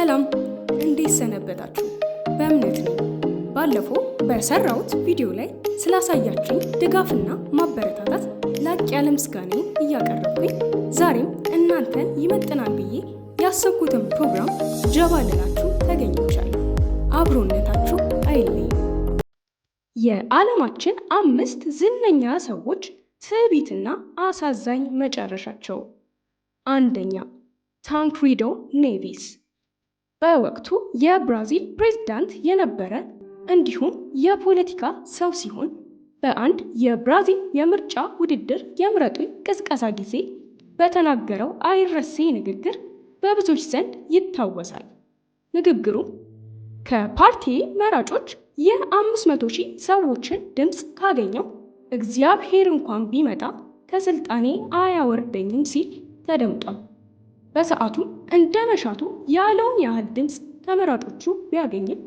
ሰላም፣ እንዴት ሰነበታችሁ? በእምነት ነኝ። ባለፈው በሰራሁት ቪዲዮ ላይ ስላሳያችሁኝ ድጋፍና ማበረታታት ላቅ ያለ ምስጋናዬን እያቀረብኩኝ፣ ዛሬም እናንተን ይመጥናል ብዬ ያሰብኩትን ፕሮግራም ጀባ ልላችሁ ተገኝቻለሁ። አብሮነታችሁ አይለይም። የዓለማችን አምስት ዝነኛ ሰዎች ትዕቢትና አሳዛኝ መጨረሻቸው። አንደኛ፣ ታንክሪዶ ኔቪስ። በወቅቱ የብራዚል ፕሬዝዳንት የነበረ እንዲሁም የፖለቲካ ሰው ሲሆን፣ በአንድ የብራዚል የምርጫ ውድድር የምረጡኝ ቅስቀሳ ጊዜ በተናገረው አይረሴ ንግግር በብዙዎች ዘንድ ይታወሳል። ንግግሩ ከፓርቲ መራጮች የ500 ሺህ ሰዎችን ድምፅ ካገኘው እግዚአብሔር እንኳን ቢመጣ ከስልጣኔ አያወርደኝም ሲል ተደምጧል። በሰዓቱም እንደ መሻቱ ያለውን ያህል ድምፅ ተመራጮቹ ቢያገኝም፣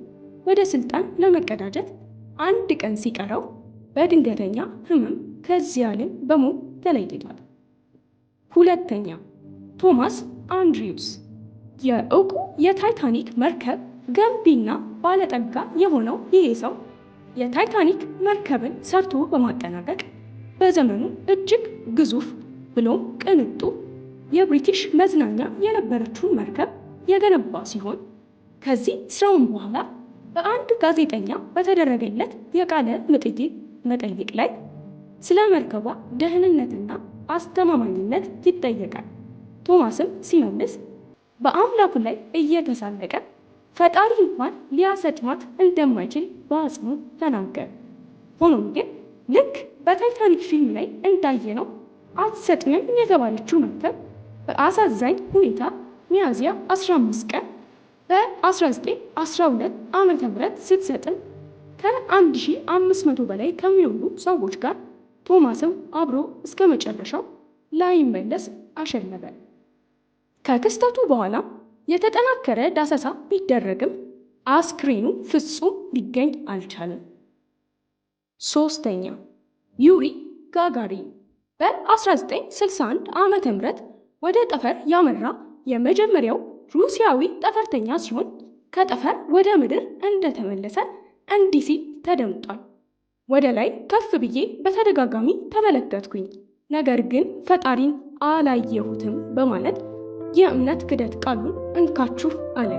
ወደ ስልጣን ለመቀዳጀት አንድ ቀን ሲቀረው በድንገተኛ ህመም ከዚህ ዓለም በሞት ተለይቷል። ሁለተኛ፣ ቶማስ አንድሪውስ። የእውቁ የታይታኒክ መርከብ ገንቢና ባለጠጋ የሆነው ይሄ ሰው የታይታኒክ መርከብን ሰርቶ በማጠናቀቅ በዘመኑ እጅግ ግዙፍ ብሎም ቅንጡ የብሪቲሽ መዝናኛ የነበረችውን መርከብ የገነባ ሲሆን፣ ከዚህ ስራውን በኋላ በአንድ ጋዜጠኛ በተደረገለት የቃለ መጠይቅ ላይ ስለ መርከቧ ደህንነትና አስተማማኝነት ይጠየቃል። ቶማስም ሲመልስ በአምላኩ ላይ እየተሳለቀ ፈጣሪ እንኳን ሊያሰጥማት እንደማይችል በአጽንኦት ተናገረ። ሆኖም ግን ልክ በታይታኒክ ፊልም ላይ እንዳየነው አትሰጥምም የተባለችው መርከብ በአሳዛኝ ሁኔታ ሚያዝያ 15 ቀን በ1912 ዓ.ም. ስትሰጥም ከ1500 በላይ ከሚሆኑ ሰዎች ጋር ቶማስም አብሮ እስከ መጨረሻው ላይመለስ አሸለበ። ከክስተቱ በኋላ የተጠናከረ ዳሰሳ ቢደረግም አስክሬኑ ፍጹም ሊገኝ አልቻለም። ሶስተኛ፣ ዩሪ ጋጋሪን። በ1961 ዓ.ም. ወደ ጠፈር ያመራ የመጀመሪያው ሩሲያዊ ጠፈርተኛ ሲሆን፣ ከጠፈር ወደ ምድር እንደተመለሰ እንዲህ ሲል ተደምጧል። "ወደ ላይ ከፍ ብዬ በተደጋጋሚ ተመለከትኩኝ፣ ነገር ግን ፈጣሪን አላየሁትም" በማለት የእምነት ክደት ቃሉን እንካችሁ አለ።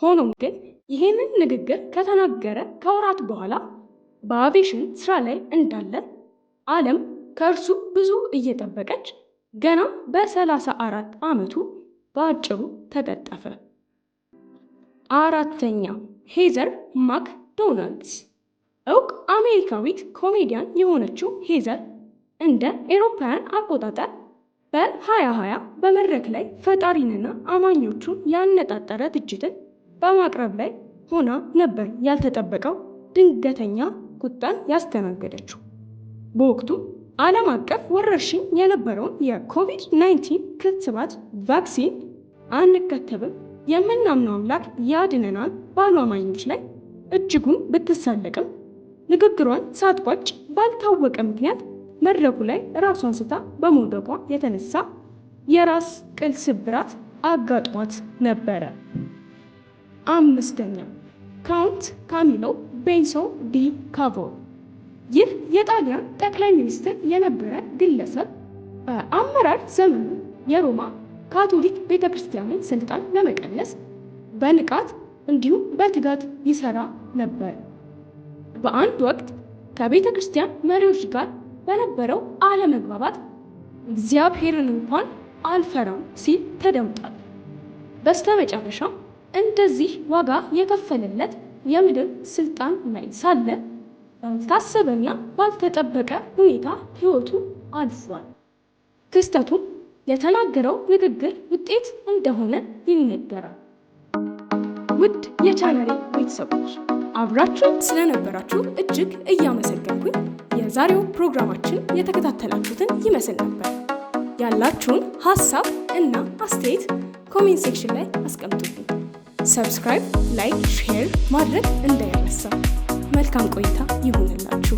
ሆኖም ግን ይህንን ንግግር ከተናገረ ከወራት በኋላ በአቪዬሽን ስራ ላይ እንዳለ ዓለም ከእርሱ ብዙ እየጠበቀች ገና በ34 ዓመቱ በአጭሩ ተቀጠፈ። አራተኛ፣ ሄዘር ማክ ዶናልድስ። እውቅ አሜሪካዊት ኮሜዲያን የሆነችው ሄዘር እንደ ኤሮፓውያን አቆጣጠር በ2020 በመድረክ ላይ ፈጣሪንና አማኞቹን ያነጣጠረ ትችትን በማቅረብ ላይ ሆና ነበር ያልተጠበቀው ድንገተኛ ቁጣን ያስተናገደችው። በወቅቱ ዓለም አቀፍ ወረርሽኝ የነበረውን የኮቪድ-19 ክትባት vaccine አንከተብም፣ የምናምነው አምላክ ያድነናል ባሉ አማኞች ላይ እጅጉን ብትሳለቅም፣ ንግግሯን ሳትቋጭ ባልታወቀ ምክንያት መድረኩ ላይ ራሷን ስታ በመውደቋ የተነሳ የራስ ቅል ስብራት አጋጥሟት ነበረ። አምስተኛ፣ ካውንት ካሚሎ ቤንሶ ዲ ካቮር። ይህ የጣሊያን ጠቅላይ ሚኒስትር የነበረ ግለሰብ በአመራር ዘመኑ የሮማ ካቶሊክ ቤተክርስቲያንን ስልጣን ለመቀነስ በንቃት እንዲሁም በትጋት ይሰራ ነበር። በአንድ ወቅት ከቤተ ክርስቲያን መሪዎች ጋር በነበረው አለመግባባት እግዚአብሔርን እንኳን አልፈራም ሲል ተደምጧል። በስተመጨረሻ እንደዚህ ዋጋ የከፈለለት የምድር ስልጣን ላይ ሳለ ባልታሰበና ባልተጠበቀ ሁኔታ ሕይወቱ አልፏል። ክስተቱም የተናገረው ንግግር ውጤት እንደሆነ ይነገራል። ውድ የቻናሌ ቤተሰቦች፣ አብራችሁ ስለነበራችሁ እጅግ እያመሰገንኩኝ የዛሬው ፕሮግራማችን የተከታተላችሁትን ይመስል ነበር። ያላችሁን ሀሳብ እና አስተያየት comment section ላይ አስቀምጡልኝ። Subscribe፣ like፣ share ማድረግ እንዳይረሳ። መልካም ቆይታ ይሁንላችሁ።